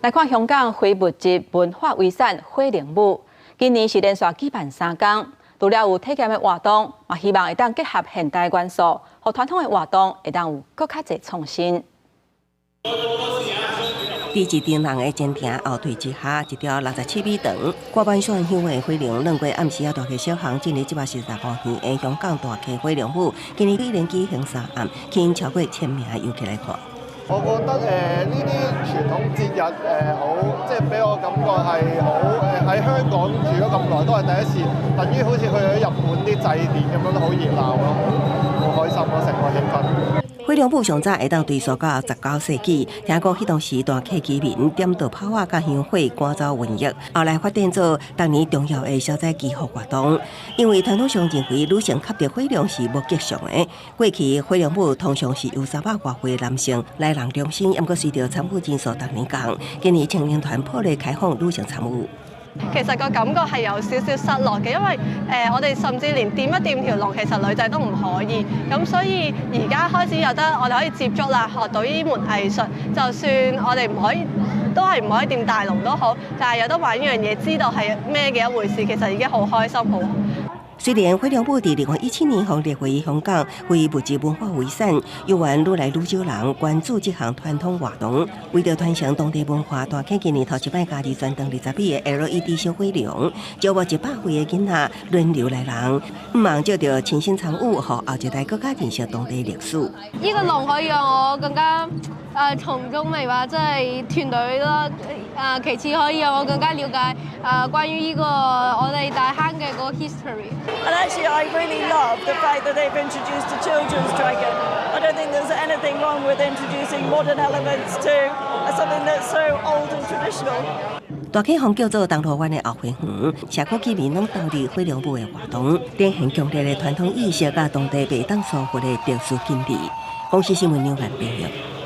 來看香港非物質文化遺產火龍舞，今年是連續舉辦三工，除了有體驗的活動，嘛希望會當結合現代元素，予傳統的活動會當有閣較濟創新。佇一場人的前庭後退之下，一條67米長、掛滿線香的火龍，兩過暗時仔大溪小巷進入145園的香港大溪火龍舞，今年已連舉行三暗，吸引超過1000名遊客來看。我覺得呢啲傳統節日好，即係俾我感覺係好喺香港住咗咁耐都係第一次，等於好似去咗日本啲祭典咁樣都好熱鬧咯，好開心咯，成個氣氛。火龍舞上早會當追溯到19世紀，聽講彼當時大溪居民點著炮仔佮香火趕走瘟疫，後來發展做逐年重要的消災祈福活動。因為傳統上認為女性磕著火龍是無吉祥的，過去火龍舞通常是由300外歲男性來龍中心，毋過隨著參與人數逐年降，今年青年團破例開放女性參與。其實個感覺係有少少失落嘅，因為我哋甚至連掂一掂條龍，其實女仔都唔可以。咁所以而家開始有得我哋可以接觸啦，學到呢門藝術，就算我哋唔可以，都係唔可以掂大龍都好，但係有得玩呢樣嘢，知道係咩嘅一回事，其實已經好開心好。雖然火龍舞佇2017年予列為香港非物質文化遺產，猶原愈來愈少人關注這項傳統活動。為著傳承當地文化，大溪今年頭一擺加入全長20米的 LED 小火龍，招募100位的囡仔輪流來龍，毋望藉著親身參與，予後一代閣較認識當地歷史。呢個龍可以讓我更加從中明白，即係團隊啦。其次可以讓我更加了解關於呢個我哋大坑嘅嗰個 history。 And actually, I really love the fact that they've introduced a children's dragon. I don't think there's anything wrong with introducing modern elements to something that's so old and traditional. 大溪風叫做銅鑼灣的後花園，社區居民攏投入火龍舞的活動，展現強烈的傳統意識佮當地袂當疏忽的特殊經歷。公視新聞劉萬編譯。